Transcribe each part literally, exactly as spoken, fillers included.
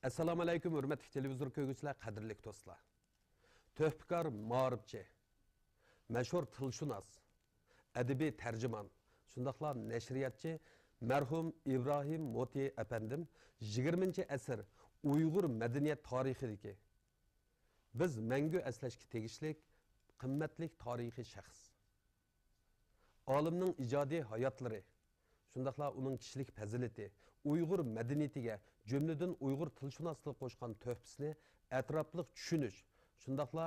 ئەسسالامۇ ئەلەيكۇم، ھۆرمەتلىك تېلېۋىزور كۆرگۈچىلەر، قەدىرلىك دوستلار! تۆھپىكار مائارىپچى، مەشھۇر تىلشۇناس، ئەدەبىي تەرجىمان، شۇنداقلا نەشرىياتچى مەرھۇم ئىبراھىم موتى ئەپەندىم يىگىرمىنچى ئەسىر ئۇيغۇر مەدەنىيەت تارىخىدىكى بىز مەڭگۈ ئەسلەشكە تېگىشلىك قىممەتلىك تارىخىي شەخس. ئالىمنىڭ ئىجادىي ھاياتلىرى، شۇنداقلا ئۇنىڭ كىشىلىك پەزىلىتى، ئۇيغۇر مەدەنىيىتىگە، جۈملىدىن ئۇيغۇر تىلشۇناسلىقىغا قوشقان تۆھپىسىنى ئەتراپلىق چۈشىنىش، شۇنداقلا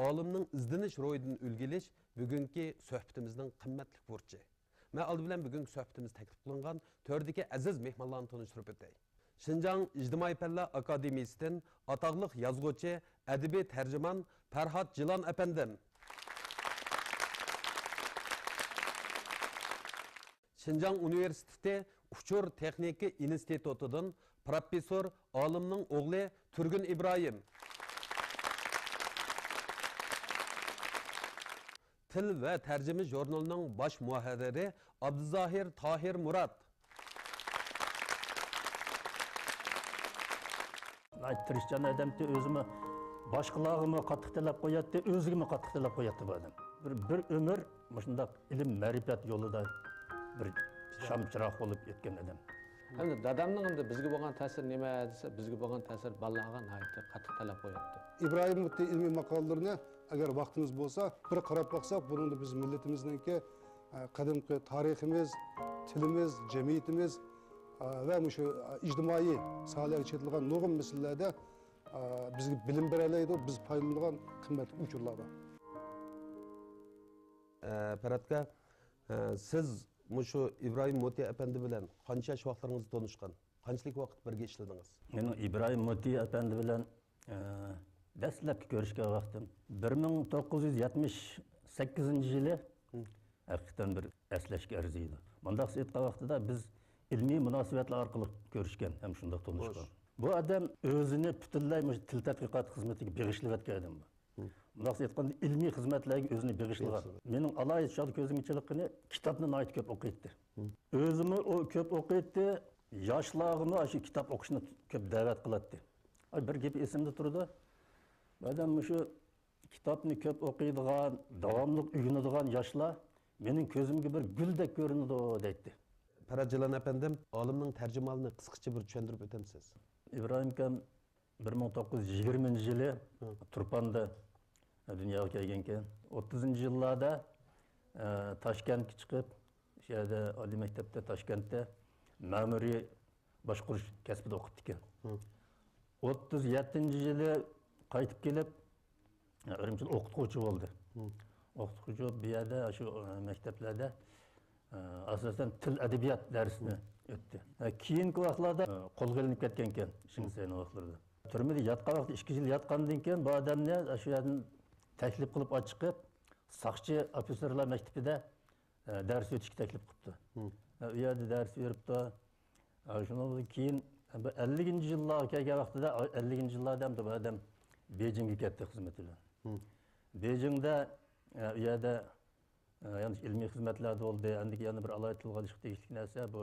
ئالىمنىڭ ئىزدىنىش روھىدىن ئۈلگە ئېلىش بۈگۈنكى سۆھبىتىمىزنىڭ قىممەتلىك بۇرچى. مەن ئالدى بىلەن بۈگۈنكى سۆھبىتىمىز تەكلىپ قىلىنغان تۆردىكى ئەزىز مېھمانلارنى تونۇشتۇرۇپ ئۆتەي. شىنجاڭ ئىجتىمائىي پەنلەر ئاكادېمىيىسىدىن ئاتاقلىق يازغۇچى، ئەدەبىي تەرجىمان پەرھات جىلان ئەپەندىم. شىنجاڭ ئۇنىۋېرسىتېتى ئۇچۇر تېخنىكا ئىنستىتۇتىدىن پروفېسسور ئالىمنىڭ ئوغلى تۈرگۈن ئىبراھىم. تىل ۋە تەرجىمە ژۇرنىلىنىڭ باش مۇھەررىرى ئابدۇزاھىر تاھىر مۇرات. ناھايىتى تىرىشچان ئادەمتى، ئۆزىمۇ باشقىلارغىمۇ قاتتىق تەلەپ قوياتتى، ئۆزىگىمۇ قاتتىق تەلەپ قوياتتى بۇ ئادەم. بىر، بىر ئۆمۈر مۇشۇنداق ئىلىم، مەرىپەت يولىدا بىر شام چىراغ بولۇپ ئۆتكەن ئادەم. ئەمدى دادامنىڭ ئەمدى بىزگە بولغان تەسىرى نېمە دېسە، بىزگە بولغان تەسىرى بالىلارغا ناھايىتى قاتتىق تەلەپ قوياتتى. ئىبراھىم مۇتتى ئىلمىي ماقالىلىرىنى ئەگەر ۋاقتىمىز بولسا، بىر قاراپ باقساق، بۇنىڭدا بىز مىللىتىمىزنىڭكى، ئە، قەدىمكى تارىخىمىز، تىلىمىز، جەمئىيىتىمىز، ئە، ۋە مۇشۇ، ئە، ئىجتىمائىي ساھەلەرگە چېتىلغان نۇرغۇن مەسىلىلەردە، ئە، بىزگە بىلىم بېرەلەيدۇ، بىز پايدىلىنىدىغان قىممەتلىك ئۇچۇرلار بار. ئە، پەرھات ئاكا، ئە، سىز مۇشۇ ئىبراھىم مۇتى ئەپەندى بىلەن قانچە ياش ۋاقىتلىرىڭىزدا تونۇشقان؟ قانچىلىك ۋاقىت بىرگە ئىشلىدىڭىز؟ مېنىڭ ئىبراھىم مۇتى ئەپەندى بىلەن، ئە، دەسلەپكى كۆرۈشكەن ۋاقتىم بىر مىڭ توققۇز يۈز يەتمىش سەككىزىنچى يىلى. ھەقىقەتەن بىر ئەسلەشكە ئەرزىيدۇ. مۇنداقچە ئېيتقان ۋاقتىدا بىز ئىلمىي مۇناسىۋەتلەر ئارقىلىق كۆرۈشكەن ھەم شۇنداق تونۇشقان. بۇ ئادەم ئۆزىنى پۈتۈنلەي مۇشۇ تىل تەتقىقات خىزمىتىگە بېغىشلىۋەتكەن ئادەم بۇ. مۇنداقچە ئېيتقاندا، ئىلمىي خىزمەتلەرگە ئۆزىنى بېغىشلىغان. مېنىڭ ئالاھىدە شۇ چاغدا كۆزۈمگە چېلىققىنى، كىتابنى ناھايىتى كۆپ ئوقۇيتتى. ئۆزىمۇ ئۇ كۆپ ئوقۇيتتى، ياشلارغىمۇ شۇ كىتاب ئوقۇشنى كۆپ دەۋەت قىلاتتى. ئاي، بىر گېپى ئېسىمدە تۇرىدۇ. بۇ ئادەم مۇشۇ كىتابنى كۆپ ئوقۇيدىغان، داۋاملىق ئۆگىنىدىغان ياشلار مېنىڭ كۆزۈمگە بىر گۈلدەك كۆرۈنىدۇ، دەيتتى. پەرھات جىلان ئەپەندىم، ئالىمنىڭ تەرجىمھالىنى قىسقىچە بىر چۈشەندۈرۈپ ئۆتەمسىز؟ ئىبراھىم ئاكام بىر مىڭ توققۇز يۈز يىگىرمىنچى يىلى تۇرپاندا دۇنياغا كەلگەنكەن. ئوتتۇزىنچى يىللاردا، ئە، تاشكەنتكە چىقىپ، شۇ يەردە ئالىي مەكتەپتە، تاشكەنتتە مەمۇرىي باشقۇرۇش كەسپىدە ئوقۇپتىكەن. ئوتتۇز يەتتىنچى يىلى قايتىپ كېلىپ، ئۈرۈمچىدە ئوقۇتقۇچى بولدى. ئوقۇتقۇچى بولۇپ، بۇ يەردە، شۇ، ئە، مەكتەپلەردە، ئە، ئاساسەن تىل ئەدەبىيات دەرسىنى ئۆتتى. ئە، كېيىنكى ۋاقىتلاردا، ئە، قولغا ئېلىنىپ كەتكەنكەن شېڭ شىسەينىڭ ۋاقىتلىرىدا. تۈرمىدە ياتقان ۋاقتى ئىككى يىل ياتقاندىن كېيىن بۇ ئادەمنى شۇ يەردىن تەكلىپ قىلىپ ئاچىقىپ، ساقچى ئوفىتسېرلار مەكتىپىدە ئە، دەرس ئۆتۈشكە تەكلىپ قىپتۇ. ئە، ئۇ يەردە دەرس بېرىپتۇ. ئە، شۇنىڭدىن كېيىن، ئە، بىر ئەللىكىنچى يىللارغا كەلگەن ۋاقتىدا، ئەللىكىنچى يىللاردا ئەمدى بۇ ئادەم بېيجىڭغا كەتتى خىزمىتى بىلەن. بېيجىڭدا، ئە، ئۇ يەردە، ئە، يەنە ئىلمىي خىزمەتلەردە بولدى. ئەندىكى يەنە بىر ئالاھىدە تىلغا ئېلىشقا تېگىشلىك نەرسە، بۇ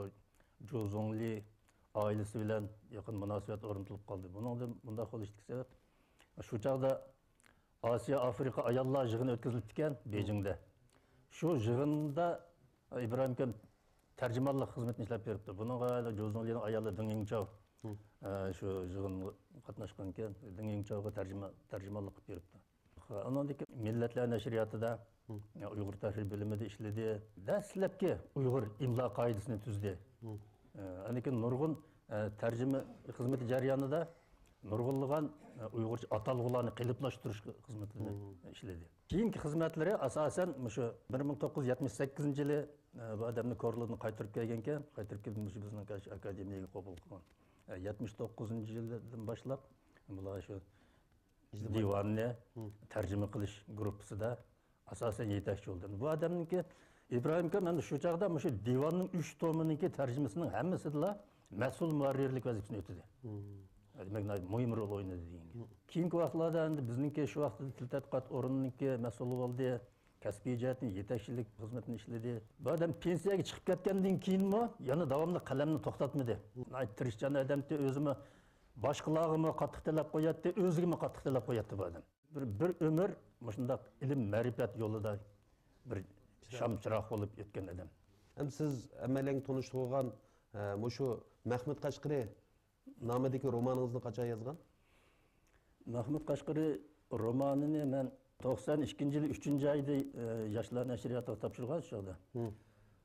جۇ زۇڭلى ئائىلىسى بىلەن يېقىن مۇناسىۋەت ئورنىتىلىپ قالدى. بۇنىڭدىن بۇنداق بولۇشتىكى سەۋەب، شۇ چاغدا ئاسىيا ئافرىقا ئاياللار يىغىنى ئۆتكۈزۈلۈپتىكەن بېيجىڭدە. شۇ يىغىندا ئىبراھىم ئاكام تەرجىمانلىق خىزمىتىنى ئىشلەپ بېرىپتۇ. بۇنىڭغا جۇ زۇڭلىنىڭ ئايالى دېڭ يىڭچاۋ، ئە، شۇ يىغىنغا قاتناشقانىكەن، دېڭ يىڭچاۋغا تەرجىمە-، تەرجىمانلىق قىلىپ بېرىپتۇ. ئۇنىڭدىن كېيىن مىللەتلەر نەشرىياتىدا، ئۇيغۇر تەھرىر بۆلۈمىدە ئىشلىدى. دەسلەپكى ئۇيغۇر ئىملا قائىدىسىنى تۈزدى. ئاندىن كېيىن نۇرغۇن، ئە، تەرجىمە خىزمىتى جەريانىدا نۇرغۇنلىغان، ئە، ئۇيغۇرچە ئاتالغۇلارنى قېلىپلاشتۇرۇش خىزمىتىدە ئىشلىدى. كېيىنكى خىزمەتلىرى ئاساسەن مۇشۇ بىر مىڭ توققۇز يۈز يەتمىش سەككىزىنچى يىلى، ئە، بۇ ئادەمنى كورلىدىن قايتۇرۇپ كەلگەنكەن، قايتۇرۇپ كېلىپ مۇشۇ بىزنىڭ ئاكادېمىيەگە قوبۇل قىلغان. ئە، يەتمىش توققۇزىنچى يىلدىن باشلاپ بۇلار شۇ دىۋاننى تەرجىمە قىلىش گۇرۇپپىسىدا ئاساسەن يېتەكچى بولدى. بۇ ئادەمنىڭكى، ئىبراھىم ئاكام ئەمدى شۇ چاغدا مۇشۇ دىۋاننىڭ ئۈچ تومىنىڭكى تەرجىمىسىنىڭ ھەممىسىدىلا مەسئۇل مۇھەررىرلىك ۋەزىپىسىنى ئۆتىدى. دېمەك، ناھايىتى مۇھىم رول ئوينىدى دېگەن گەپ. كېيىنكى ۋاقىتلاردا ئەمدى بىزنىڭكى شۇ ۋاقىتتا تىل تەتقىقات ئورنىنىڭكى مەسئۇلى بولدى. كەسپىي جەھەتتىن يېتەكچىلىك خىزمىتىنى ئىشلىدى. بۇ ئادەم پېنسىيەگە چىقىپ كەتكەندىن كېيىنمۇ يەنە داۋاملىق قەلەمنى توختاتمىدى. ناھايىتى تىرىشچان ئادەمتى، ئۆزىمۇ باشقىلارغىمۇ قاتتىق تەلەپ قوياتتى، ئۆزىگىمۇ قاتتىق تەلەپ قوياتتى بۇ ئادەم. بىر، بىر ئۆمۈر مۇشۇنداق ئىلىم-مەرىپەت يولىدا بىر شام-چىراغ بولۇپ ئۆتكەن ئادەم. ئەمدى سىز ھەممەيلەنگە تونۇشلۇق بولغان، ئە، مۇشۇ مەخمۇت قەشقىرى نامىدىكى رومانىڭىزنى قاچان يازغان؟ مەخمۇت قەشقىرى رومانىنى مەن توقسان ئىككىنچى يىلى ئۈچىنچى ئايدا، ئە، ياشلار نەشرىياتىغا تاپشۇرغان شۇ چاغدا.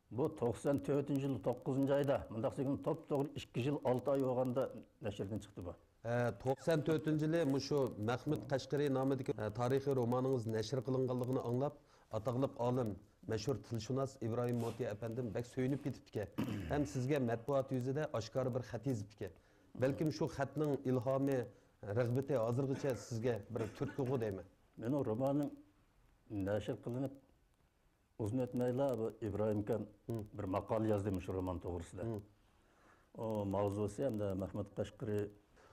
بۇ توقسان تۆتىنچى يىلى توققۇزىنچى ئايدا، مۇنداق دېسەم، توپتوغرا ئىككى يىل ئالتە ئاي بولغاندا نەشردىن چىقتى بۇ. ئە، توقسان تۆتىنچى يىلى مۇشۇ مەخمۇت قەشقىرى نامىدىكى، ئە، تارىخىي رومانىڭىز نەشر قىلىنغانلىقىنى ئاڭلاپ، ئاتاقلىق ئالىم، مەشھۇر تىلشۇناس ئىبراھىم موتى ئەپەندىم بەك سۆيۈنۈپ كېتىپتىكەن ھەم سىزگە مەتبۇئات يۈزىدە ئاشكارا بىر خەت يېزىپتىكەن. بەلكىم شۇ خەتنىڭ ئىلھامى، رىغبىتى ھازىرغىچە سىزگە بىر تۈرتكىغۇ دەيمەن. مېنىڭ رومانىم نەشر قىلىنىپ، ئۇزۇن ئۆتمەيلا بۇ ئىبراھىم ئاكام بىر ماقالە يازدى مۇشۇ رومان توغرىسىدا. ئۇ ماۋزۇسى ھەمدە مەخمۇت قەشقىرى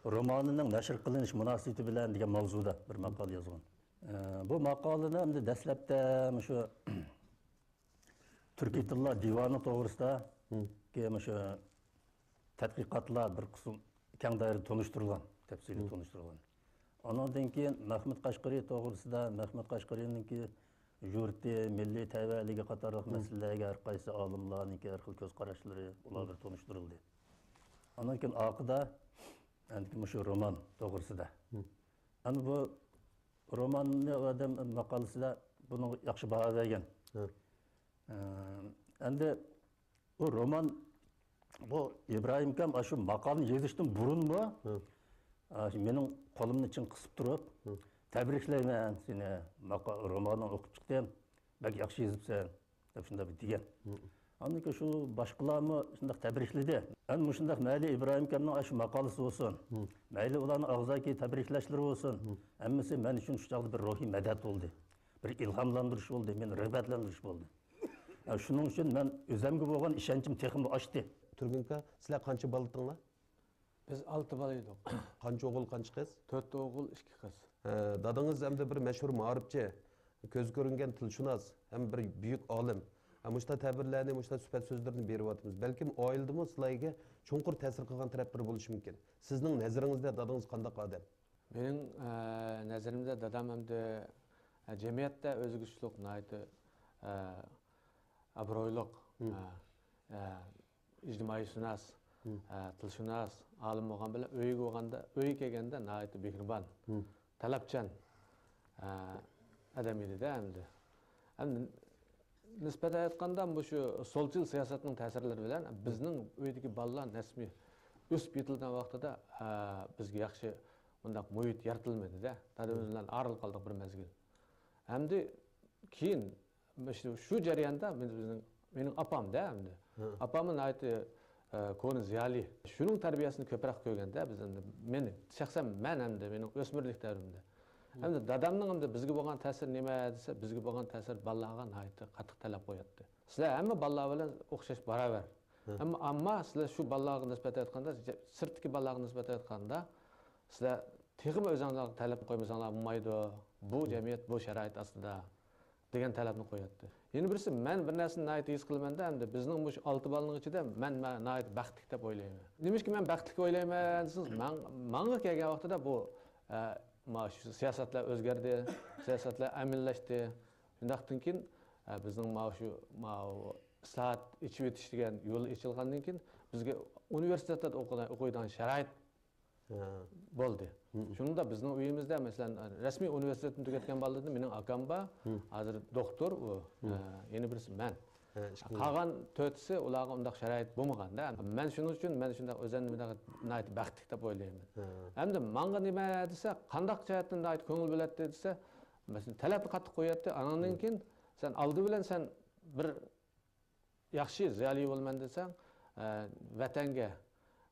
رومانىنىڭ نەشر قىلىنىش مۇناسىۋىتى بىلەن دېگەن ماۋزۇدا بىر ماقالە يازغان. ئە، بۇ ماقالىنى ئەمدى دەسلەپتە مۇشۇ تۈركىي تىللار دىۋانى توغرىسىدا، كېيىن مۇشۇ تەتقىقاتلار بىر قىسىم كەڭ دائىرىدە تونۇشتۇرۇلغان، تەپسىلىي تونۇشتۇرۇلغان. ئانىڭدىن كېيىن مەخمۇت قەشقىرى توغرىسىدا، مەخمۇت قەشقىرىنىڭكى يۇرتى، مىللىي تەۋەلىكى قاتارلىق مەسىلىلەرگە ھەر قايسى ئالىملارنىڭكى ھەر خىل كۆز قاراشلىرى، ئۇلار بىر تونۇشتۇرۇلدى. ئانىڭدىن كېيىن ئارقىدا، ئەمدى مۇشۇ رومان توغرىسىدا. ئەمدى بۇ روماننى ئۇ ئادەم ماقالىسىدا بۇنىڭغا ياخشى باھا بەرگەن. ئە، ئەمدى بۇ رومان، بۇ ئىبراھىم ئاكام ئاشۇ ماقالىنى يېزىشتىن بۇرۇنمۇ، ئاشۇ مېنىڭ قولۇمنى چىڭ قىسىپ تۇرۇپ، «تەبرىكلەيمەن سېنى، ماقا-، رومانىڭنى ئوقۇپ چىقتىم، بەك ياخشى يېزىپسەن» دەپ شۇنداق بىر دېگەن. ئاندىن كېيىن شۇ باشقىلارمۇ شۇنداق تەبرىكلىدى. ئەمدى مۇشۇنداق مەيلى ئىبراھىم ئاكامنىڭ ئاشۇ ماقالىسى بولسۇن، مەيلى ئۇلارنىڭ ئاغزاكى تەبرىكلەشلىرى بولسۇن، ھەممىسى مەن ئۈچۈن شۇ چاغدا بىر روھىي مەدەت بولدى. بىر ئىلھاملاندۇرۇش بولدى، مېنى رىغبەتلەندۈرۈش بولدى. ئە، شۇنىڭ ئۈچۈن مەن ئۆزۈمگە بولغان ئىشەنچىم تېخىمۇ ئاشتى. تۈرگۈن ئاكا، سىلەر قانچە بالا ئىدىڭلار؟ بىز ئالتە بالا ئىدۇق. قانچە ئوغۇل، قانچە قىز؟ تۆت ئوغۇل، ئىككى قىز. ھە، دادىڭىز ئەمدى بىر مەشھۇر مائارىپچى، كۆزگە كۆرۈنگەن تىلشۇناس ھەم بىر بۈيۈك ئالىم. ھە، مۇشۇنداق تەبىرلەرنى، مۇشۇنداق سۈپەت سۆزلىرىنى بېرىۋاتىمىز. ببەلكىم ئائىلىدىمۇ سىلەرگە چوڭقۇر تەسىر قىلغان تەرەپلىرى بولۇشى مۇمكىن. سىزنىڭ نەزىرىڭىزدە دادىڭىز قانداق ئادەم؟ مېنىڭ، ئە، نەزىرىمدە دادام ئەمدى، ئە، جەمئىيەتتە ئۆزىگە تۇتۇشلۇق ناھايىتى، ئە، ئابرۇيلۇق، ئە، ئە، ئىجتىمائىيشۇناس، ئە، تىلشۇناس، ئالىم بولغان بىلەن ئۆيگە بولغاندا، ئۆيگە كەلگەندە ناھايىتى مېھرىبان، تەلەپچان، ئە، ئادەم ئىدى-دە ئەمدى. ئەمدى نىسبەتەن ئېيتقاندا، مۇشۇ سولچىل سىياسەتنىڭ تەسىرلىرى بىلەن بىزنىڭ ئۆيدىكى بالىلار نەسمى ئۆسۈپ يېتىلگەن ۋاقتىدا، ئە، بىزگە ياخشى ئۇنداق مۇھىت يارىتىلمىدى-دە. دادىمىز بىلەن ئايرىلىپ قالدۇق بىر مەزگىل. ئەمدى كېيىن شۇ، شۇ جەرياندا مېنىڭ، مېنىڭ ئاپام-دە ئەمدى. ئاپاممۇ ناھايىتى، ئە، كونا زىيالىي. شۇنىڭ تەربىيەسىنى كۆپرەك كۆرگەندە بىز ئەمدى، مېنى، شەخسەن مەن ئەمدى مېنىڭ ئۆسمۈرلۈك دەۋرىمدە. ئەمدى دادامنىڭ ئەمدى بىزگە بولغان تەسىرى نېمە دېسە، بىزگە بولغان تەسىرى بالىلارغا ناھايىتى قاتتىق تەلەپ قوياتتى. سىلەر ھەممە بالىلار بىلەن ئوخشاش باراۋەر. ئەمما، ئەمما سىلەر شۇ بالىلارغا نىسبەتەن ئېيتقاندا، سىرتتىكى بالىلارغا نىسبەتەن ئېيتقاندا، سىلەر تېخىمۇ ئۆزۈڭلارغا تەلەپ قويمىساڭلار بولمايدۇ. بۇ جەمئىيەت بۇ شارائىت ئاستىدا دېگەن تەلەپنى قوياتتى. يەنە بىرسى، مەن بىر نەرسىنى ناھايىتى ھېس قىلىمەن-دە، ئەمدى بىزنىڭ مۇشۇ ئالتە بالىنىڭ ئىچىدە مەن، مەن ناھايىتى بەختلىك دەپ ئويلايمەن. نېمىشقا مەن بەختلىك ئويلايمەن دېسىڭىز، ماڭ-، ماڭا كەلگەن ۋاقتىدا بۇ، ئە، ما شۇ سىياسەتلەر ئۆزگەردى، سىياسەتلەر ئەمەلىيلەشتى. شۇنداقتىن كېيىن، ئە، بىزنىڭ ماۋۇ شۇ، ماۋۇ ئىسلاھات، ئېچىۋېتىش دېگەن يول ئېچىلغاندىن كېيىن، بىزگە ئۇنىۋېرسىتېتتا ئوقۇ-، ئوقۇيدىغان شارائىت بولدى. شۇنىڭدا بىزنىڭ ئۆيىمىزدە، مەسىلەن، رەسمىي ئۇنىۋېرسىتېتنى تۈگەتكەن بالىلاردىن مېنىڭ ئاكام بار، ھازىر دوختۇر ئۇ، ئە، يەنە بىرسى مەن. قالغان تۆتىسى ئۇلارغا ئۇنداق شارائىت بولمىغان-دە. مەن شۇنىڭ ئۈچۈن، مەن شۇنداق ئۆزۈمنى ناھايىتى بەختلىك دەپ ئويلايمەن. ئەمدى ماڭا نېمە دېسە، قانداق جەھەتتىن ناھايىتى كۆڭۈل بۆلەتتى دېسە، مەسىلەن، تەلەپنى قاتتىق قوياتتى. ئانىڭدىن كېيىن سەن ئالدى بىلەن سەن بىر ياخشى زىيالىي بولىمەن دېسەڭ، ئە، ۋەتەنگە،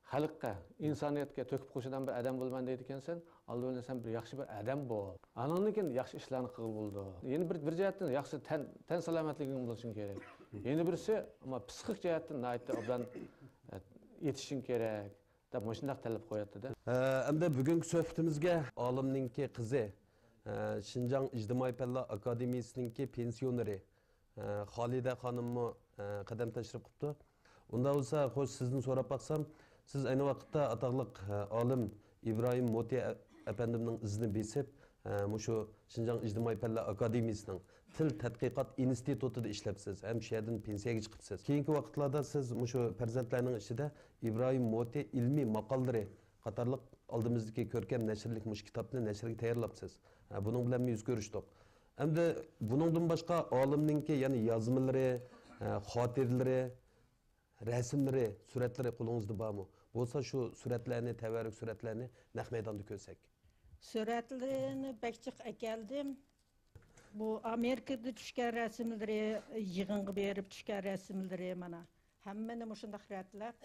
خەلققە، ئىنسانىيەتكە تۆھپە قوشىدىغان بىر ئادەم بولىمەن دەيدىكەنسەن، ئالدى بىلەن سەن بىر ياخشى بىر ئادەم بول. ئانىڭدىن كېيىن ياخشى ئىشلارنى قىلغىلى بولىدۇ. يەنە بىر، بىر جەھەتتىن ياخشى تەن، تەن سالامەتلىكىڭ بولۇشۇڭ كېرەك. يەنە بىرسى، ئەمما پسىخىك جەھەتتىن ناھايىتى ئوبدان، ئە، يېتىشىڭ كېرەك، دەپ مۇشۇنداق تەلەپ قوياتتى-دە. ئە، ئەمدى بۈگۈنكى سۆھبىتىمىزگە ئالىمنىڭكى قىزى، ئە، شىنجاڭ ئىجتىمائىي پەنلەر ئاكادېمىيىسىنىڭكى پېنسىيونېرى، ئە، خالىدە خانىممۇ، ئە، قەدەم تەشرىپ قىپتۇ. ئۇنداق بولسا، خوش، سىزدىن سوراپ باقسام، سىز ئەينى ۋاقىتتا ئاتاقلىق، ئە، ئالىم ئىبراھىم موتى ئە-، ئەپەندىمنىڭ ئىزىنى بېسىپ، ئە، مۇشۇ شىنجاڭ ئىجتىمائىي پەنلەر ئاكادېمىيىسىنىڭ تىل تەتقىقات ئىنستىتۇتىدا ئىشلەپسىز ھەم شۇ يەردىن پېنسىيەگە چىقىپسىز. كېيىنكى ۋاقىتلاردا سىز مۇشۇ پەرزەنتلەرنىڭ ئىچىدە ئىبراھىم موتى ئىلمىي ماقالىلىرى قاتارلىق ئالدىمىزدىكى كۆركەم نەشرلىك مۇشۇ كىتابنى نەشرگە تەييارلاپسىز. ھە، بۇنىڭ بىلەنمۇ يۈز كۆرۈشتۇق. ئەمدى بۇنىڭدىن باشقا ئالىمنىڭكى يەنە يازمىلىرى، ھە، خاتىرىلىرى، رەسىملىرى، سۈرەتلىرى قولىڭىزدا بارمۇ؟ بولسا شۇ سۈرەتلەرنى، تەۋەررۈك سۈرەتلەرنى نەق مەيداندا كۆرسەك. سۈرەتلىرىنى بەك جىق ئەكەلدىم. بۇ ئامېرىكىدا چۈشكەن رەسىملىرى، يىغىنغا بېرىپ چۈشكەن رەسىملىرى مانا. ھەممىنى مۇشۇنداق رەتلەپ،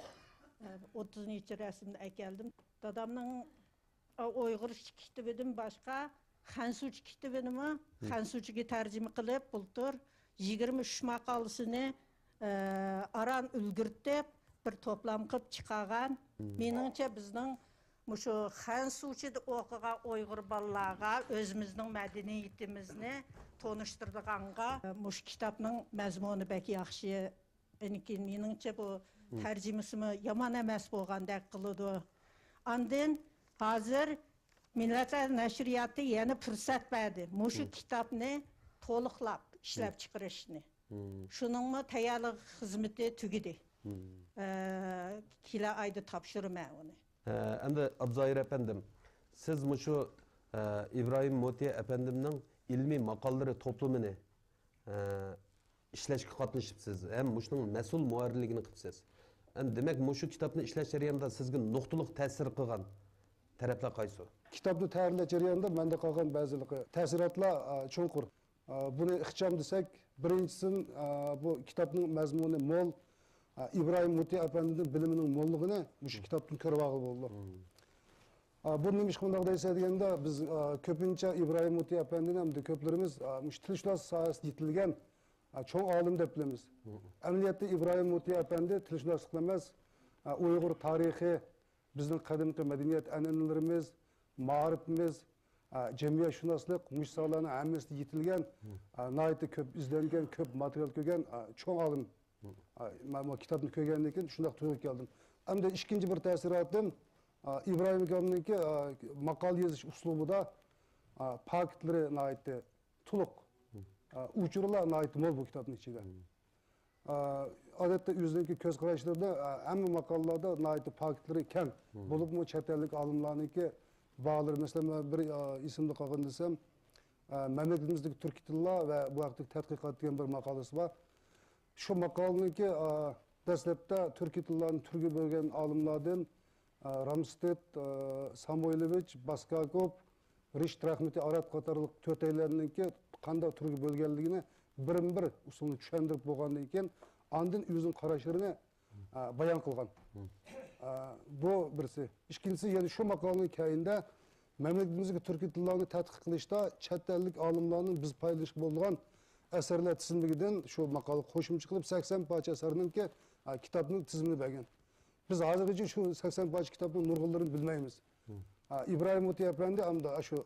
ئوتتۇز نەچچە رەسىمنى ئەكەلدىم. دادامنىڭ ئۇيغۇرچە كىتىبىدىن باشقا خەنزۇچە كىتىبىنىمۇ، خەنزۇچىگە تەرجىمە قىلىپ، بۇلتۇر يىگىرمە ئۈچ ماقالىسىنى، ئە، ئاران ئۈلگۈرتۈپ، بىر توپلام قىلىپ چىقارغان. مېنىڭچە، بىزنىڭ مۇشۇ خەنزۇچىدا ئوقۇغان ئۇيغۇر بالىلارغا ئۆزىمىزنىڭ مەدەنىيىتىمىزنى تونۇشتۇرىدىغانغا، مۇشۇ كىتابنىڭ مەزمۇنى بەك ياخشى. لېكىن مېنىڭچە بۇ تەرجىمىسىمۇ يامان ئەمەس بولغاندەك قىلىدۇ. ئاندىن ھازىر مىللەتلەر نەشرىياتى يەنە پۇرسەت بەردى. مۇشۇ كىتابنى تولۇقلاپ ئىشلەپ چىقىرىشنى. شۇنىڭمۇ تەييارلىق خىزمىتى تۈگىدى. ئە، كېلەر ئايدا تاپشۇرىمەن ئۇنى. ھە، ئەمدى ئابزاھىر ئەپەندىم، سىز مۇشۇ، ئە، ئىبراھىم موتى ئەپەندىمنىڭ ئىلمىي ماقالىلىرى توپلىمىنى، ئە، ئىشلەشكە قاتنىشىپسىز ھەم مۇشۇنىڭ مەسئۇل مۇھەررىرلىكىنى قىپسىز. ئەمدى دېمەك، مۇشۇ كىتابنى ئىشلەش جەريانىدا سىزگە نۇقتىلىق تەسىر قىلغان تەرەپلەر قايسى؟ كىتابنى تەييارلاش جەريانىدا مەندە قالغان بەزى تەسىراتلار، ئا، چوڭقۇر. ئا، بۇنى ئىخچام دېسەك، بىرىنچىسىدىن، ئا، بۇ كىتابنىڭ مەزمۇنى مول، ئا، ئىبراھىم موتى ئەپەندىنىڭ بىلىمىنىڭ موللۇقىنى مۇشۇ كىتابتىن كۆرۈۋالغىلى بولىدۇ. ئا، بۇ نېمىشقا بۇنداق دەيسەن دېگەندە، بىز، ئا، كۆپىنچە ئىبراھىم موتى ئەپەندىنى ئەمدى كۆپلىرىمىز، ئا، مۇشۇ تىلشۇناسلىق ساھەسىدە يېتىلگەن، ئا، چوڭ ئالىم دەپ بىلىمىز. ئەمەلىيەتتە ئىبراھىم موتى ئەپەندى تىلشۇناسلىقلا ئەمەس، ئا، ئۇيغۇر تارىخى، بىزنىڭ قەدىمكى مەدەنىيەت ئەنئەنىلىرىمىز، مائارىپىمىز، ئا، جەمئىيەتشۇناسلىق، مۇشۇ ساھەلەرنىڭ ھەممىسىدە يېتىلگەن، ئا، ناھايىتى كۆپ ئىزدەنگەن، كۆپ ماتېرىيال كۆرگەن، ئا، چوڭ ئالىم. ئا، مەن بۇ كىتابنى كۆرگەندىن كېيىن شۇنداق تۇيغۇ كەلدىم. ئەمدى ئىككىنچى بىر تەسىراتىم، ئا، ئىبراھىم ئاكامنىڭكى، ئا، ماقالە يېزىش ئۇسلۇبىدا، ئا، پاكىتلىرى ناھايىتى تولۇق، ئا، ئۇچۇرلار ناھايىتى مول بۇ كىتابنىڭ ئىچىدە. ئا، ئادەتتە ئۆزىنىڭكى كۆز قاراشلىرىدا، ئا، ھەممە ماقالىلاردا ناھايىتى پاكىتلىرى كەڭ. بولۇپمۇ چەت ئەللىك ئالىملارنىڭكى باھالىرى، مەسىلەن، مەن بىر، ئا، ئېسىمدە قالغان دېسەم، ئا، مەملىكىتىمىزدىكى تۈركىي تىللار ۋە بۇ ھەقتىكى تەتقىقات دېگەن بىر ماقالىسى بار. شۇ ماقالىنىڭكى، ئا، دەسلەپتە تۈركىي تىللارنى تۈرگە بۆلگەن ئالىملاردىن، ئا، رامستېد، ئا، سامويلوۋىچ، باسكاكوف، رىشت رەھمىتى ئارات قاتارلىق تۆتەيلەننىڭكى قانداق تۈرگە بۆلگەنلىكىنى بىرمۇ بىر ئۇسۇلنى چۈشەندۈرۈپ بولغاندىن كېيىن، ئاندىن ئۆزىنىڭ قاراشلىرىنى، ئا، بايان قىلغان. ئا، بۇ بىرسى. ئىككىنچىسى، يەنە شۇ ماقالىنىڭ كەينىدە مەملىكىتىمىزدىكى تۈركىي تىللارنى تەتقىق قىلىشتا چەت ئەللىك ئالىملارنىڭ بىز پايدىلىنىشقا بولىدىغان ئەسەرلەر تىزىملىكىدىن شۇ ماقالىغا قوشۇمچە قىلىپ سەكسەن پارچە ئەسەرنىڭكى، ئا، كىتابنىڭ تىزىمىنى بەرگەن. بىز ھازىرغىچە شۇ سەكسەن پارچە كىتابنىڭ نۇرغۇنلىرىنى بىلمەيمىز. ئا، ئىبراھىم موتى ئەپەندى ئەمدى شۇ،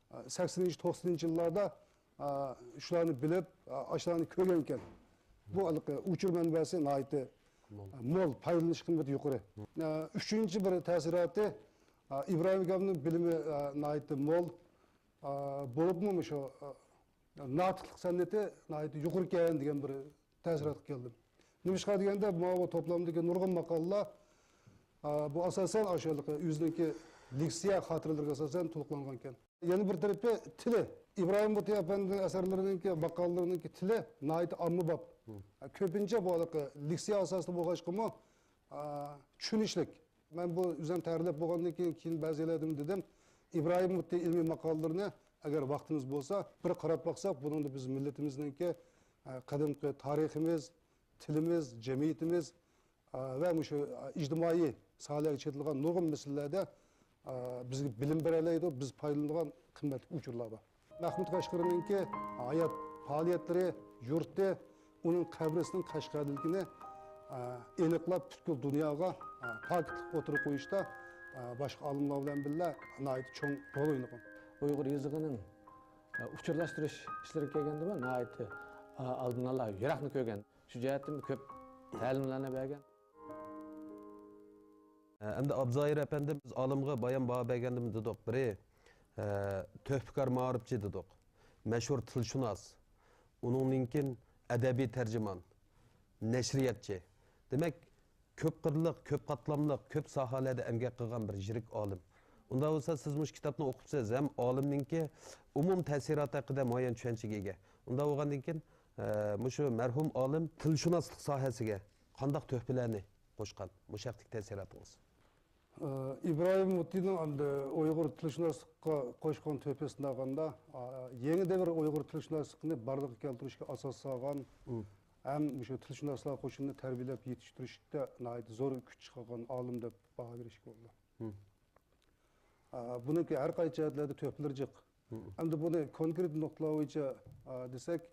ئا، سەكسىنىنچى، توقسىنىنچى يىللاردا، ئا، شۇلارنى بىلىپ، ئا، ئاشۇلارنى كۆرگەنكەن. بۇ ھېلىقى ئۇچۇر مەنبەسى ناھايىتى، مول. ئا، مول، پايدىلىنىش قىممىتى يۇقىرى. ئا، ئۈچىنچى بىر تەسىراتى، ئا، ئىبراھىم ئاكامنىڭ بىلىمى، ئا، ناھايىتى مول. ئا، بولۇپمۇ مۇشۇ، ئا، ناتىقلىق سەنئىتى ناھايىتى يۇقىرىكەن دېگەن بىر تەسىراتقا كەلدىم. نېمىشقا دېگەندە، ماۋۇ توپلامدىكى نۇرغۇن ماقالىلەر، ئا، بۇ ئاساسەن ئاشۇ ھېلىقى ئۆزىنىڭكى لېكسىيە خاتىرىلىرىگە ئاساسەن تولۇقلانغانىكەن. يەنە بىر تەرىپى تىلى. ئىبراھىم موتى ئەپەندىنىڭ ئەسەرلىرىنىڭكى، ماقالىلىرىنىڭكى تىلى ناھايىتى ئاممىباب. كۆپىنچە بۇ ھېلىقى لېكسىيە ئاساسىدا بولغاچقىمۇ، ئا، چۈشىنىشلىك. مەن بۇ ئۆزۈم تەييارلاپ بولغاندىن كېيىن، كېيىن بەزى يەرلەردىمۇ دېدىم، ئىبراھىم موتى ئىلمىي ماقالىلىرىنى ئەگەر ۋاقتىمىز بولسا، بىر قاراپ باقساق، بۇنىڭدا بىز مىللىتىمىزنىڭكى، ئە، قەدىمكى تارىخىمىز، تىلىمىز، جەمئىيىتىمىز، ئە، ۋە مۇشۇ، ئە، ئىجتىمائىي ساھەلەرگە چېتىلغان نۇرغۇن مەسىلىلەردە، ئە، بىزگە بىلىم بېرەلەيدۇ، بىز پايدىلىنىدىغان قىممەتلىك ئۇچۇرلار بار. مەخمۇت قەشقىرىنىڭكى ھايات پائالىيەتلىرى، يۇرتى، ئۇنىڭ قەبرىسىنىڭ قەشقەردىلىكىنى، ئا، ئېنىقلاپ، پۈتكۈل دۇنياغا، ئا، پاكىتلىق ئوتتۇرىغا قويۇشتا، ئا، باشقا ئالىملار بىلەن بىللە ناھايىتى چوڭ رول ئوينىغان. ئۇيغۇر يېزىقىنىڭ، ئا، ئۇچۇرلاشتۇرۇش ئىشلىرىغا كەلگەندىمۇ ناھايىتى، ئا، ئالدىنئالا يىراقنى كۆرگەن. شۇ جەھەتتىن كۆپ تەلىملەرنى بەرگەن. ئەمدى ئابزاھىر ئەپەندىمىز ئالىمغا بايان باھا بەرگەندىمۇ دېدۇق. بىرى، ئە، تۆھپىكار مائارىپچى دېدۇق. مەشھۇر تىلشۇناس. ئۇنىڭدىن كېيىن ئەدەبىي تەرجىمان، نەشرىياتچى. دېمەك، كۆپ قىرلىق، كۆپ قاتلاملىق، كۆپ ساھەلەردە ئەمگەك قىلغان بىر يىرىك ئالىم. ئۇنداق بولسا، سىز مۇشۇ كىتابنى ئوقۇپسىز، ھەم ئالىمنىڭكى ئومۇم تەسىراتى ھەققىدە مۇئەييەن چۈشەنچىگە ئىگە. ئۇنداق بولغاندىن كېيىن، ئە، مۇشۇ مەرھۇم ئالىم تىلشۇناسلىق ساھەسىگە قانداق تۆھپىلەرنى قوشقان؟ مۇشۇ ھەقتىكى تەسىراتىڭىز. ئى، ئىبراھىم مۇتىنىڭ ئەمدى ئۇيغۇر تىلشۇناسلىققا قوشقان تۆھپىسىنى ئالغاندا، ئا، يېڭى دەۋر ئۇيغۇر تىلشۇناسلىقىنى بارلىققا كەلتۈرۈشكە ئاساس سالغان ھەم مۇشۇ تىلشۇناسلار قوشۇنىنى تەربىيەلەپ يېتىشتۈرۈشتە ناھايىتى زور كۈچ چىقارغان ئالىم دەپ باھا بېرىشكە بولىدۇ. ئا، بۇنىڭكى ھەر قايسى جەھەتلەردە تۆھپىلىرى جىق. ئەمدى بۇنى كونكرېت نۇقتىلار بويىچە، ئا، دېسەك،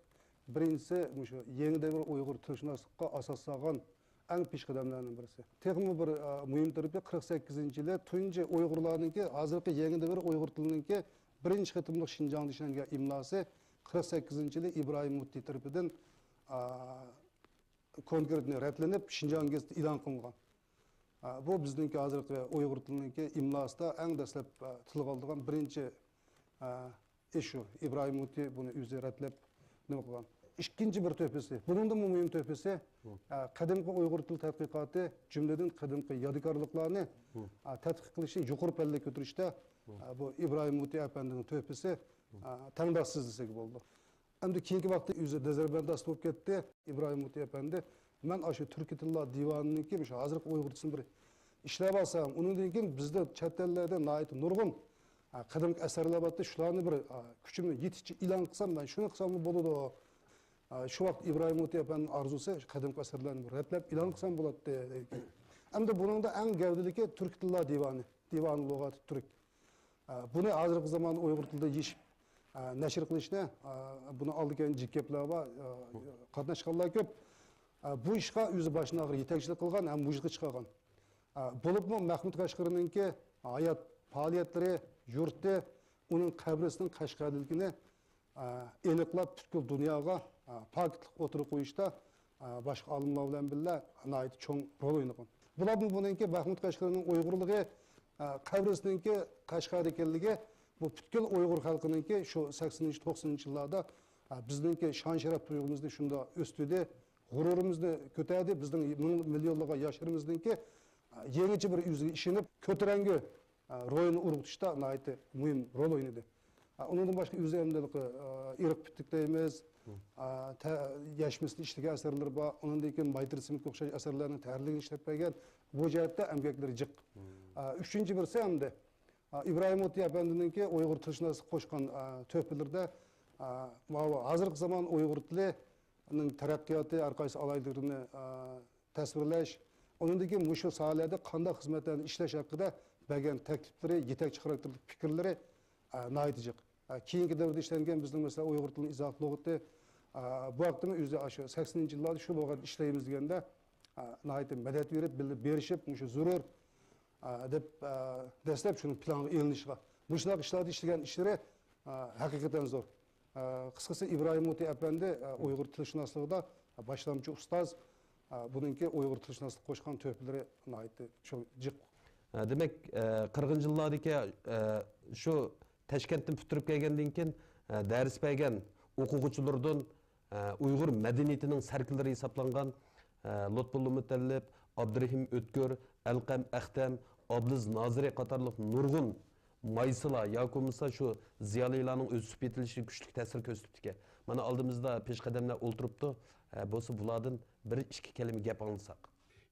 بىرىنچىسى، مۇشۇ يېڭى دەۋر ئۇيغۇر تىلشۇناسلىققا ئاساس سالغان ئەڭ پېشقەدەملەرنىڭ بىرسى. تېخىمۇ بىر، ئا، مۇھىم تەرىپى، قىرىق سەككىزىنچى يىلى تۇنجى ئۇيغۇرلارنىڭكى، ھازىرقى يېڭى دەۋر ئۇيغۇر تىلىنىڭكى بىرىنچى قېتىملىق شىنجاڭدا ئىشلەنگەن ئىملاسى قىرىق سەككىزىنچى يىلى ئىبراھىم مۇتى تەرىپىدىن، ئا، كونكرېتنى رەتلىنىپ، شىنجاڭ گېزىتىدە ئېلان قىلىنغان. ئا، بۇ بىزنىڭكى ھازىرقى ئۇيغۇر تىلىنىڭكى ئىملاسىدا ئەڭ دەسلەپ، ئا، تىلغا ئالىدىغان بىرىنچى، ئا، ئىش شۇ. ئىبراھىم مۇتى بۇنى ئۆزى رەتلەپ نېمە قىلغان. ئىككىنچى بىر تۆھپىسى، بۇنىڭدىنمۇ مۇھىم تۆھپىسى، ئا، قەدىمكى ئۇيغۇر تىل تەتقىقاتى، جۈملىدىن قەدىمكى يادىكارلىقلارنى، ئا، تەتقىق قىلىشنى يۇقىرى پەللىگە كۆتۈرۈشتە، ئا، بۇ ئىبراھىم مۇتى ئەپەندىنىڭ تۆھپىسى، ئا، تەڭداشسىز دېسەك بولىدۇ. ئەمدى كېيىنكى ۋاقىتتا ئۆزى نەزەربەنداس بولۇپ كەتتى. ئىبراھىم مۇتى ئەپەندى، مەن ئاشۇ تۈركىي تىللار دىۋانىنىڭكى مۇشۇ ھازىرقى ئۇيغۇرچىسىنى بىر ئىشلەپ ئالسام، ئۇنىڭدىن كېيىن بىزدە چەت ئەللەردە ناھايىتى نۇرغۇن، ھە، قەدىمكى ئەسەرلەر بارتتى، شۇلارنى بىر، ھە، كۈچۈمنىڭ يېتىشىچە ئېلان قىلسام، مەن شۇنى قىلساممۇ بولىدۇ. ھە، شۇ ۋاقىت ئىبراھىم مۇتى ئەپەندىنىڭ ئارزۇسى شۇ قەدىمكى ئەسەرلەرنى بىر رەتلەپ ئېلان قىلسام بولاتتى، دەيدىكەن. ئەمدى بۇنىڭدا ئەڭ گەۋدىلىكى تۈركىي تىللار دىۋانى، دىۋان لۇغاتىت تۈرك. ئە، بۇنى ھازىرقى زامان ئۇيغۇر تىلىدا يېشىپ، ئە، نەشر قىلىشنى، ئە، بۇنى ئالدى كەينى جىق گەپلەر بار، ئە، قاتناشقانلار كۆپ. ئە، بۇ ئىشقا ئۆزى باشتىن ئاخىر يېتەكچىلىك قىلغان ھەم مۇجىزغا چىقارغان. ئە، بولۇپمۇ مەھمۇد قەشقىرىنىڭكى ھايات پائالىيەتلىرى، يۇرتى، ئۇنىڭ قەبرىسىنىڭ قەشقەردىلىكىنى ئېنىقلاپ، پۈتكۈل دۇنياغا پاكىتلىق ئوتتۇرىغا قويۇشتا باشقا ئالىملار بىلەن بىللە ناھايىتى چوڭ رول ئوينىغان. بۇلاردىن بۇنىڭكى مەھمۇد قەشقىرىنىڭ ئۇيغۇرلۇقى، قەبرىسىنىڭكى قەشقەردە ئىكەنلىكى، بۇ پۈتكۈل ئۇيغۇر خەلقىنىڭكى شۇ سەكسىنىنچى، توقسىنىنچى يىللاردا بىزنىڭكى شان-شەرەپ تۇيغۇمىزنى شۇنداق ئۆستۈردى، غۇرۇرىمىزنى كۆتەردى، بىزنىڭ مىڭ، مىليونلىغان ياشلىرىمىزنىڭكى يېڭىچە بىر ئۆزىگە ئىشىنىپ، كۆتۈرەڭگۈ ئە، روھىنى ئۇرغۇتۇشتا ناھايىتى مۇھىم رول ئوينىدى. ئە، ئۇنىڭدىن باشقا ئۆزى ئەمدى، ئە، ئىرق پۈتۈك دەيمىز، ئە، تە-، يەشمىسىدە ئىشلىگەن ئەسەرلىرى بار. ئۇنىڭدىن كېيىن مايترىسىمىككە ئوخشاش ئەسەرلەرنىڭ تەھرىرلىكىنى ئىشلەپ بەرگەن. بۇ جەھەتتە ئەمگەكلىرى جىق. ئە، ئۈچىنچى بىرسى ئەمدى، ئە، ئىبراھىم مۇتى ئەپەندىنىڭكى ئۇيغۇر تىلشۇناسلىققا قوشقان، ئە، تۆھپىلىرىدە، ئە، ماۋۇ ھازىرقى زامان ئۇيغۇر تىلىنىڭ تەرەققىياتى، ھەر قايسى ئالاھىدىلىكلىرىنى، ئە، تەسۋىرلەش، ئۇنىڭدىن كېيىن مۇشۇ ساھەلەردە قانداق خىزمەتلەرنى ئىشلەش ھەققىدە بەرگەن تەكلىپلىرى، يېتەكچى خاراكتېرلىك پىكىرلىرى، ئە، ناھايىتى جىق. ئە، كېيىنكى دەۋردە ئىشلەنگەن بىزنىڭ، مەسىلەن، ئۇيغۇر تىلىنىڭ ئىزاھات لۇغىتى، ئە، بۇ ھەقتىمۇ ئۆزى ئاشۇ سەكسىنىنچى يىللاردا شۇ لۇغەتتە ئىشلەيمىز دېگەندە، ئە، ناھايىتى مەدەت بېرىپ، بىللە بېرىشىپ، مۇشۇ زۆرۈر، ئە، دەپ، ئە، دەسلەپ شۇنىڭ پىلانغا ئېلىنىشىغا، مۇشۇنداق ئىشلاردا ئىشلىگەن ئىشلىرى، ئە، ھەقىقەتەن زور. ئە، قىسقىسى، ئىبراھىم مۇتى ئەپەندى، ئە، ئۇيغۇر تىلشۇناسلىقىدا باشلامچى ئۇستاز، ئە، بۇنىڭكى ئۇيغۇر تىلشۇناسلىققا قوشقان تۆھپىلىرى ناھايىتى چوڭ، جىق. ئە، دېمەك، ئە، قىرىقىنچى يىللاردىكى، ئە، شۇ تاشكەنتتىن پۈتتۈرۈپ كەلگەندىن كېيىن، ئە، دەرس بەرگەن ئوقۇغۇچىلىرىدىن، ئە، ئۇيغۇر مەدەنىيىتىنىڭ سەركىلىرى ھېسابلانغان، ئە، لۇتپۇللا مۇتەللىپ، ئابدۇرېھىم ئۆتكۈر، ئەلقەم ئەختەم، ئابلىز نازىرى قاتارلىق نۇرغۇن مايسىلار ياكى بولمىسا شۇ زىيالىيلارنىڭ ئۆسۈپ يېتىلىشىگە كۈچلۈك تەسىر كۆرسىتىپتىكەن. مانا ئالدىمىزدا پېشقەدەملەر ئولتۇرۇپتۇ. ئە، بولسا بۇلاردىن بىر ئىككى كەلىمە گەپ ئاڭلىساق.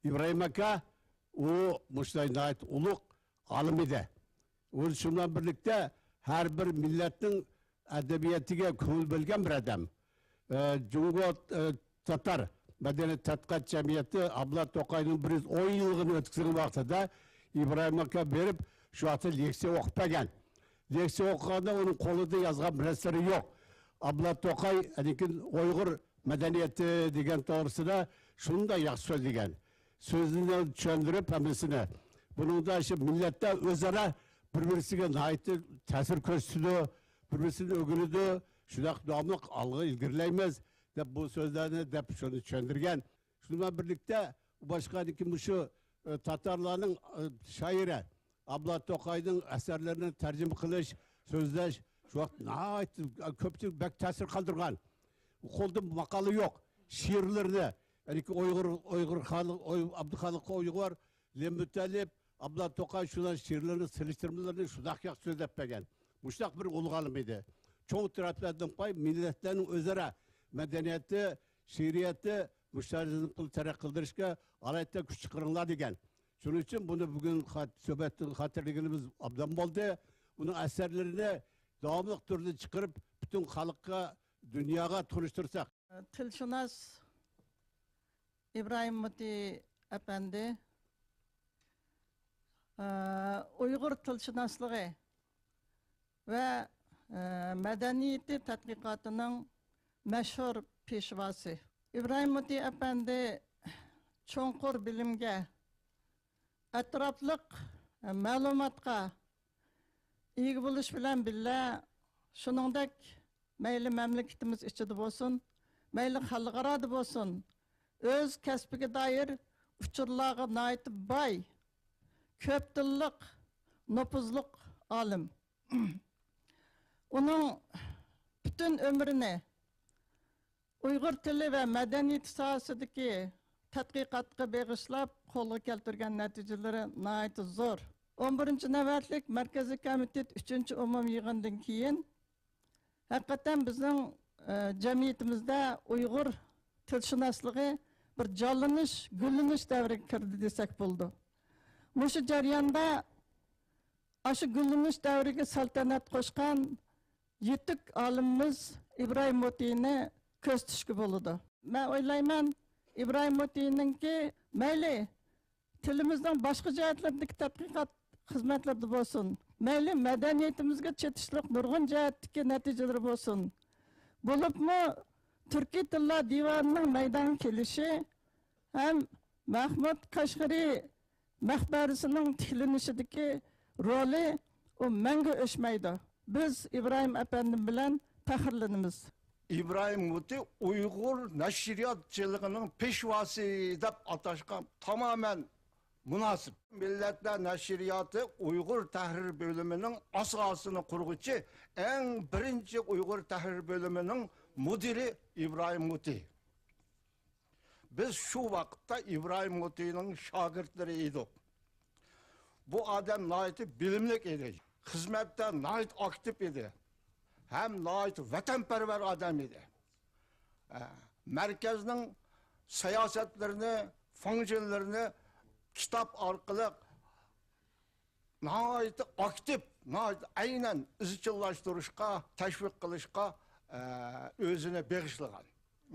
ئىبراھىم ئاكا، ئۇ مۇشۇنداق ناھايىتى ئۇلۇغ ئالىم ئىدى. ئۇ شۇنىڭ بىلەن بىرلىكتە ھەر بىر مىللەتنىڭ ئەدەبىياتىغا كۆڭۈل بۆلگەن بىر ئادەم. ئە، جۇڭگو، ئە، تاتار مەدەنىيەت تەتقىقات جەمئىيىتى ئابلا توقاينىڭ بىر يۈز ئون يىللىقىنى ئۆتكۈزگەن ۋاقتىدا ئىبراھىم ئاكا بېرىپ، شۇ ۋاقىتتا لېكسىيە ئوقۇپ بەرگەن. لېكسىيە ئوقۇغاندا ئۇنىڭ قولىدا يازغان بىر نەرسىلىرى يوق. ئابلا توقاي، لېكىن ئۇيغۇر مەدەنىيىتى دېگەن توغرىسىدا شۇنداق ياخشى سۆزلىگەن. سۆزىنى چۈشەندۈرۈپ ھەممىسىنى. بۇنىڭدا شۇ مىللەتتە ئۆزئارا بىر-بىرسىگە ناھايىتى تەسىر كۆرسىتىدۇ، بىر-بىرسىدىن ئۆگىنىدۇ، شۇنداق داۋاملىق ئالغا ئىلگىرىلەيمىز، دەپ بۇ سۆزلەرنى دەپ شۇنى چۈشەندۈرگەن. شۇنىڭ بىلەن بىرلىكتە باشقا مۇشۇ ئە، تاتارلارنىڭ، ئە، شائىرى ئابلا توقاينىڭ ئەسەرلىرىنى تەرجىمە قىلىش، سۆزلەش شۇ ۋاقىت ناھايىتى كۆپچىلىك بەك تەسىر قالدۇرغان. قولدا ماقالە يوق. شېئىرلىرىنى، يەنى ئۇيغۇر، ئۇيغۇر خالىق، ئۇي-، ئابدۇخالىق ئۇيغۇر، لېممۇتەلىپ، ئابلا توقاي شۇلار شېئىرلىرىنى، سېلىشتۇرمىلىرىنى شۇنداق ياخشى سۆزلەپ بەرگەن. مۇشۇنداق بىر ئۇلۇغ ئالىم ئىدى. چوڭ تەرەپلەردىن قوي، مىللەتلەرنىڭ ئۆزئارا مەدەنىيىتى، شېئىرىيىتى، مۇشۇ تەرەپنى تەرەققىي قىلدۇرۇشقا ئالاھىدە كۈچ چىقىرىڭلار دېگەن. شۇنىڭ ئۈچۈن بۇنى بۈگۈن خات-، سۆھبەتتىن خاتىرىلىگىنىمىز ئابدان بولدى. ئۇنىڭ ئەسەرلىرىنى داۋاملىق تۈردە چىقىرىپ، پۈتۈن خەلققە، دۇنياغا تونۇشتۇرساق. تىلشۇناس ئىبراھىم مۇتى ئەپەندى، ئۇيغۇر تىلشۇناسلىقى ۋە، ئە، مەدەنىيىتى تەتقىقاتىنىڭ مەشھۇر پېشۋاسى. ئىبراھىم مۇتى ئەپەندى چوڭقۇر بىلىمگە، ئەتراپلىق، ئە، مەلۇماتقا ئىگە بولۇش بىلەن بىللە، شۇنىڭدەك مەيلى مەملىكىتىمىز ئىچىدە بولسۇن، مەيلى خەلقئارادا بولسۇن، ئۆز كەسپىگە دائىر ئۇچۇرلارغا ناھايىتى باي، كۆپ تىللىق، نوپۇزلۇق ئالىم. ئۇنىڭ پۈتۈن ئۆمرىنى ئۇيغۇر تىلى ۋە مەدەنىيىتى ساھەسىدىكى تەتقىقاتقا بېغىشلاپ قولغا كەلتۈرگەن نەتىجىلىرى ناھايىتى زور. ئون بىرىنچى نۆۋەتلىك مەركىزىي كومىتېت ئۈچىنچى ئومۇمىي يىغىندىن كېيىن، ھەقىقەتەن بىزنىڭ، ئە، جەمئىيىتىمىزدە ئۇيغۇر تىلشۇناسلىقى بىر جانلىنىش، گۈللىنىش دەۋرىگە كىردى دېسەك بولىدۇ. مۇشۇ جەرياندا ئاشۇ گۈللىنىش دەۋرىگە سەلتەنەت قوشقان يېتىك ئالىمىمىز ئىبراھىم مۇتىنى كۆزىتىشكە بولىدۇ. مەن ئويلايمەن، ئىبراھىم مۇتىنىڭكى مەيلى تىلىمىزنىڭ باشقا جەھەتلىرىدىكى تەتقىقات خىزمەتلىرىدە بولسۇن، مەيلى مەدەنىيىتىمىزگە چېتىشلىق نۇرغۇن جەھەتتىكى نەتىجىلىرى بولسۇن، بولۇپمۇ تۈركىي تىللار دىۋانىنىڭ مەيدانغا كېلىشى ھەم مەھمۇد كاشغىرى مەقبەرىسىنىڭ تىكلىنىشىدىكى رولى ئۇ مەڭگۈ ئۆچمەيدۇ. بىز ئىبراھىم ئەپەندىم بىلەن پەخىرلىنىمىز. ئىبراھىم مۇتى ئۇيغۇر نەشرىياتچىلىقىنىڭ پېشۋاسى دەپ ئاتاشقا تامامەن مۇناسىپ. مىللەتلەر نەشرىياتى ئۇيغۇر تەھرىر بۆلۈمىنىڭ ئاساسىنى قۇرغۇچى، ئەڭ بىرىنچى ئۇيغۇر تەھرىر بۆلۈمىنىڭ مۇدىرى ئىبراھىم مۇتى. بىز شۇ ۋاقىتتا ئىبراھىم مۇتىنىڭ شاگىرتلىرى ئىدۇق. بۇ ئادەم ناھايىتى بىلىملىك ئىدى. خىزمەتتە ناھايىتى ئاكتىپ ئىدى. ھەم ناھايىتى ۋەتەنپەرۋەر ئادەم ئىدى. ئە، مەركەزنىڭ سىياسەتلىرىنى، فاڭجېنلىرىنى كىتاب ئارقىلىق ناھايىتى ئاكتىپ، ناھايىتى ئەينەن ئىزچىللاشتۇرۇشقا، تەشۋىق قىلىشقا، ئە، ئۆزىنى بېغىشلىغان.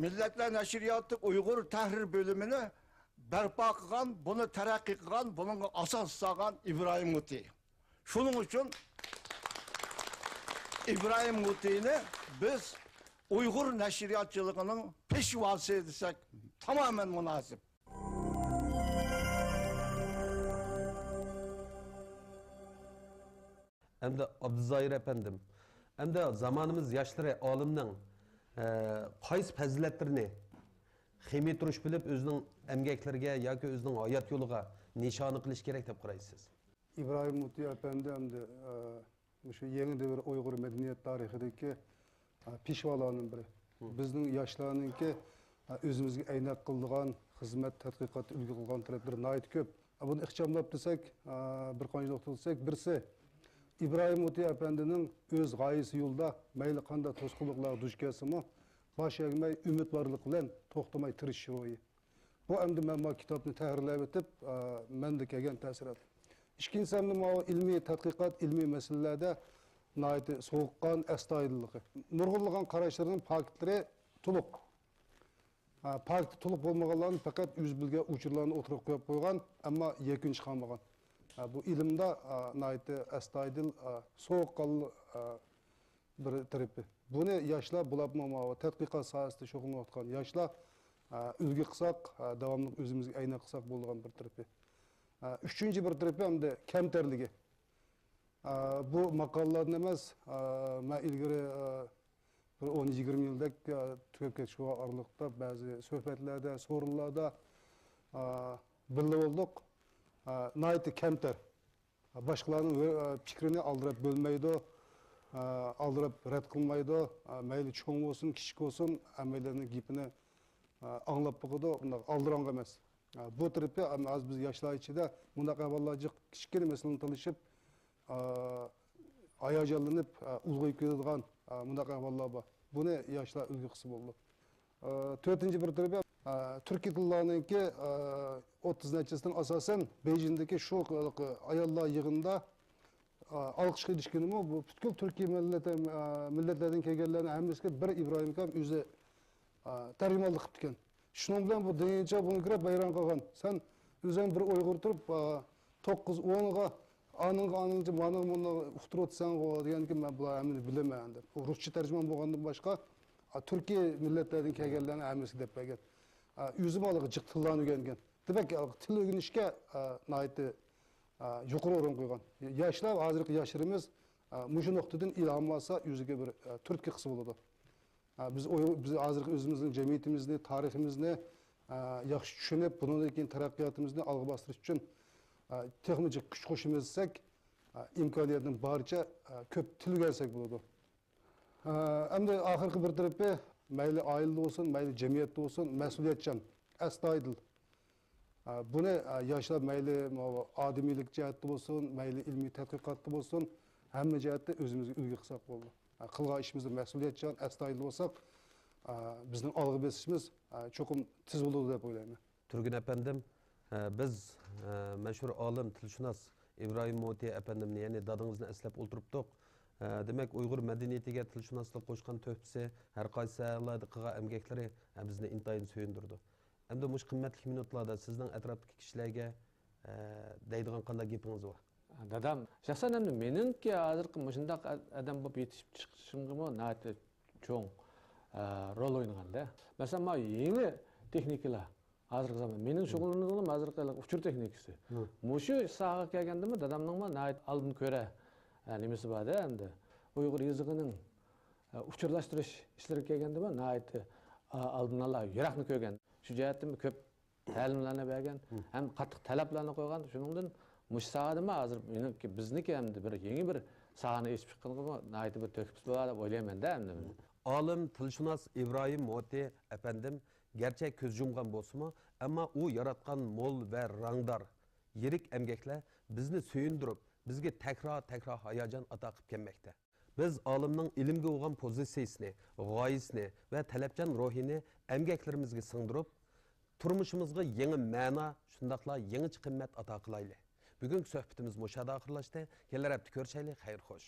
مىللەتلەر نەشرىياتى ئۇيغۇر تەھرىر بۆلۈمىنى بەرپا قىلغان، بۇنى تەرەققىي قىلغان، بۇنىڭغا ئاساس سالغان ئىبراھىم مۇتى. شۇنىڭ ئۈچۈن ئىبراھىم مۇتىنى بىز ئۇيغۇر نەشرىياتچىلىقىنىڭ پېشۋاسى دېسەك تامامەن مۇناسىپ. ئەمدى ئابدۇزاھىر ئەپەندىم، ئەمدى زامانىمىز ياشلىرى ئالىمنىڭ، ئە، قايسى پەزىلەتلىرىنى خېمىتۇرۇش بىلىپ ئۆزىنىڭ ئەمگەكلىرىگە ياكى ئۆزىنىڭ ھايات يولىغا نىشانە قىلىش كېرەك دەپ قارايسىز؟ ئىبراھىم مۇتى ئەپەندى ئەمدى، ئە، مۇشۇ يېڭى دەۋر ئۇيغۇر مەدەنىيەت تارىخىدىكى، ئە، پېشۋالارنىڭ بىرى. بىزنىڭ ياشلارنىڭكى، ئە، ئۆزىمىزگە ئەينەك قىلىدىغان خىزمەت، تەتقىقات، ئۈلگە قىلغان تەرەپلىرى ناھايىتى كۆپ. ئە، بۇنى ئىخچاملاپ دېسەك، ئە، بىر قانچە نۇقتا دېسەك، بىرسى، ئىبراھىم مۇتى ئەپەندىنىڭ ئۆز غايىسى يولىدا مەيلى قانداق توسقۇنلۇقلارغا دۇچ كەلسىمۇ، باش ئەگمەي، ئۈمىدۋارلىق بىلەن توختىماي تىرىشىش روھى. بۇ ئەمدى مەن ماۋۇ كىتابنى تەھرىرلەۋېتىپ، ئە، مەندە كەلگەن تەسىرات. ئىككىنچىسى، ئەمدى ماۋۇ ئىلمىي تەتقىقات، ئىلمىي مەسىلىلەردە ناھايىتى سوغۇققان، ئەستايىدىللىقى. نۇرغۇنلىغان قاراشلىرىنىڭ پاكىتلىرى تولۇق. ھە، پاكىتى تولۇق بولمىغانلارنى پەقەت ئۆزى بىلگەن ئۇچۇرلارنى ئوتتۇرىغا قويۇپ قويغان، ئەمما يەكۈن چىقارمىغان. ھە، بۇ ئىلىمدا، ئە، ناھايىتى ئەستايىدىل، ئە، سوغۇققانلىق، ئە، بىر تەرىپى. بۇنى ياشلار، بولۇپمۇ ماۋۇ تەتقىقات ساھەسىدە شۇغۇللىنىۋاتقان ياشلار، ئە، ئۈلگە قىلساق، ئە، داۋاملىق ئۆزىمىزگە ئەينەك قىلساق بولىدىغان بىر تەرىپى. ئە، ئۈچىنچى بىر تەرىپى ئەمدى كەمتەرلىكى. ئە، بۇ ماقالىلەردىن ئەمەس، ئە، مەن ئىلگىرى، ئە، بىر ئون يىگىرمە يىلدەك، ئە، تۈگەپ كەتكەچكە بولغان ئارىلىقتا بەزى سۆھبەتلەردە، سورۇنلاردا، ئە، بىللە بولدۇق. ئا، ناھايىتى كەمتەر. باشقىلارنىڭ ۋە، ئا، پىكرىنى ئالدىراپ بۆلمەيدۇ، ئا، ئالدىراپ رەت قىلمايدۇ. ئا، مەيلى چوڭ بولسۇن، كىچىك بولسۇن، ھەممەيلەننىڭ گېپىنى، ئا، ئاڭلاپ بېقىدۇ. ئۇنداق ئالدىراڭغۇ ئەمەس. ئا، بۇ تەرىپى، ئەمما ھازىر بىز ياشلار ئىچىدە مۇنداق ئەھۋاللار جىق كىچىككىنە مەسىلىنى تالىشىپ، ئا، ھاياجانلىنىپ، ئا، ئۇلغىيىپ كېتىدىغان، ئا، مۇنداق ئەھۋاللار بار. بۇنى ياشلار ئۈلگە قىلسا بولىدۇ. ئا، تۆتىنچى بىر تەرىپى، ئا، تۈركىي تىللارنىڭكى، ئا، ئوتتۇز نەچچىسىنىڭ ئاساسەن بېيجىڭدىكى شۇ ئاياللار يىغىنىدا، ئا، ئالقىشقا ئېرىشكىنىمۇ بۇ پۈتكۈل تۈركىي مىللەت، ئا، مىللەتلەردىن كەلگەنلەرنىڭ ھەممىسىگە بىر ئىبراھىم ئاكام ئۆزى، ئا، تەرجىمانلىق قىپتىكەن. شۇنىڭ بىلەن بۇ دېڭىچە بۇنى كۆرۈپ ھەيران قالغان. سەن ئۆزۈڭ بىر ئۇيغۇر تۇرۇپ، ئا، توققۇز ئونغا ئانىڭغا ئانىڭچە مانىڭ مۇنىڭ ئۇقتۇرۇۋاتىسەنغۇ دېگەنكى، مەن بۇلار ھەممىنى بىلىمەن دەپ. ئۇ رۇسچە تەرجىمان بولغاندىن باشقا، ئا، تۈركىي مىللەتلەردىن كەلگەنلەرنى ھەممىسىگە دەپ بەرگەن. ئا، ئۆزىمۇ ھېلىقى جىق تىللارنى ئۆگەنگەن. دېمەك، ھېلىقى تىل ئۆگىنىشكە، ئا، ناھايىتى، ئا، يۇقىرى ئورۇن قويغان. ياشلار، ھازىرقى ياشلىرىمىز، ئا، مۇشۇ نۇقتىدىن ئىلھام ئالسا، ئۆزىگە بىر، ئا، تۈرتكە قىلسا بولىدۇ. ئا، بىز ئۇيغۇر، بىز ھازىرقى ئۆزىمىزنىڭ جەمئىيىتىمىزنى، تارىخىمىزنى، ئا، ياخشى چۈشىنىپ، بۇنىڭدىن كېيىن تەرەققىياتىمىزنى ئالغا باستۇرۇش ئۈچۈن، ئا، تېخىمۇ جىق كۈچ قوشىمىز دېسەك، ئا، ئىمكانىيەتنىڭ بارىچە، ئا، كۆپ تىل ئۆگەنسەك بولىدۇ. ئا، ئەمدى ئاخىرقى بىر تەرىپى، مەيلى ئائىلىدە بولسۇن، مەيلى جەمئىيەتتە بولسۇن، مەسئۇلىيەتچان، ئەستايىدىل. ئا، بۇنى، ئا، ياشلار مەيلى ماۋۇ ئادىمىيلىك جەھەتتە بولسۇن، مەيلى ئىلمىي تەتقىقاتتا بولسۇن، ھەممە جەھەتتە ئۆزىمىزگە ئۈلگە قىلساق بولىدۇ. ئا، قىلغان ئىشىمىزدا مەسئۇلىيەتچان، ئەستايىدىل بولساق، ئا، بىزنىڭ ئالغا بېسىشىمىز، ئا، چوقۇم تېز بولىدۇ دەپ ئويلايمەن. تۈرگىن ئەپەندىم، ئە، بىز، ئە، مەشھۇر ئالىم، تىلشۇناس ئىبراھىم موتى ئەپەندىمنى، يەنى دادىڭىزنى ئەسلەپ ئولتۇرۇپتۇق. ئە، دېمەك، ئۇيغۇر مەدەنىيىتىگە تىلشۇناسلىق قوشقان تۆھپىسى، ھەر قايسى ساھەلەردە قىلغان ئەمگەكلىرى، ئە، بىزنى ئىنتايىن سۆيۈندۈرىدۇ. ئەمدى مۇشۇ قىممەتلىك مىنۇتلاردا سىزنىڭ ئەتراپتىكى كىشىلەرگە، ئە، دەيدىغان قانداق گېپىڭىز بار؟ دادام، شەخسەن ئەمدى مېنىڭكى ھازىرقى مۇشۇنداق ئادەم بولۇپ يېتىشىپ چىقىشىمغىمۇ ناھايىتى چوڭ، ئە، رول ئوينىغاندا. مەسىلەن، مانا يېڭى تېخنىكىلار، ھازىرقى زامان. مېنىڭ شۇغۇللىنىدىغىنىم ھازىرقى ئۇچۇر تېخنىكىسى. مۇشۇ ساھەگە كەلگەندىمۇ دادامنىڭمۇ ناھايىتى ئالدىن كۆرە، ئە، نېمىسى بار-دە ئەمدى. ئۇيغۇر يېزىقىنىڭ، ئە، ئۇچۇرلاشتۇرۇش ئىشلىرىغا كەلگەندىمۇ ناھايىتى، ئە، ئالدىن ئالا يىراقنى كۆرگەن. شۇ جەھەتتىنمۇ كۆپ تەلىملەرنى بەرگەن ھەم قاتتىق تەلەپلەرنى قويغان. شۇنىڭدىن مۇشۇ ساھەدىمۇ ھازىر مېنىڭكى، بىزنىڭكى ئەمدى بىر يېڭى بىر ساھەنى ئېچىپ چىققىنىغىمۇ ناھايىتى بىر تۆھپىسى بار دەپ ئويلايمەن-دە ئەمدى. ئالىم، تىلشۇناس ئىبراھىم موتى ئەپەندىم گەرچە كۆز يۇمغان بولسىمۇ، ئەمما ئۇ ياراتقان مول ۋە رەڭدار، يىرىك ئەمگەكلەر بىزنى سۆيۈندۈرۈپ، بىزگە تەكرار-تەكرار ھاياجان ئاتا قىلىپ كەلمەكتە. بىز ئالىمنىڭ ئىلىمگە بولغان پوزىتسىيىسىنى، غايىسىنى ۋە تەلەپچان روھىنى ئەمگەكلىرىمىزگە سىڭدۈرۈپ، تۇرمۇشىمىزغا يېڭى مەنا، شۇنداقلا يېڭىچە قىممەت ئاتا قىلايلى. بۈگۈنكى سۆھبىتىمىز مۇشۇ يەردە ئاخىرلاشتى. كېلەر ھەپتە كۆرۈشەيلى. خەير خوش.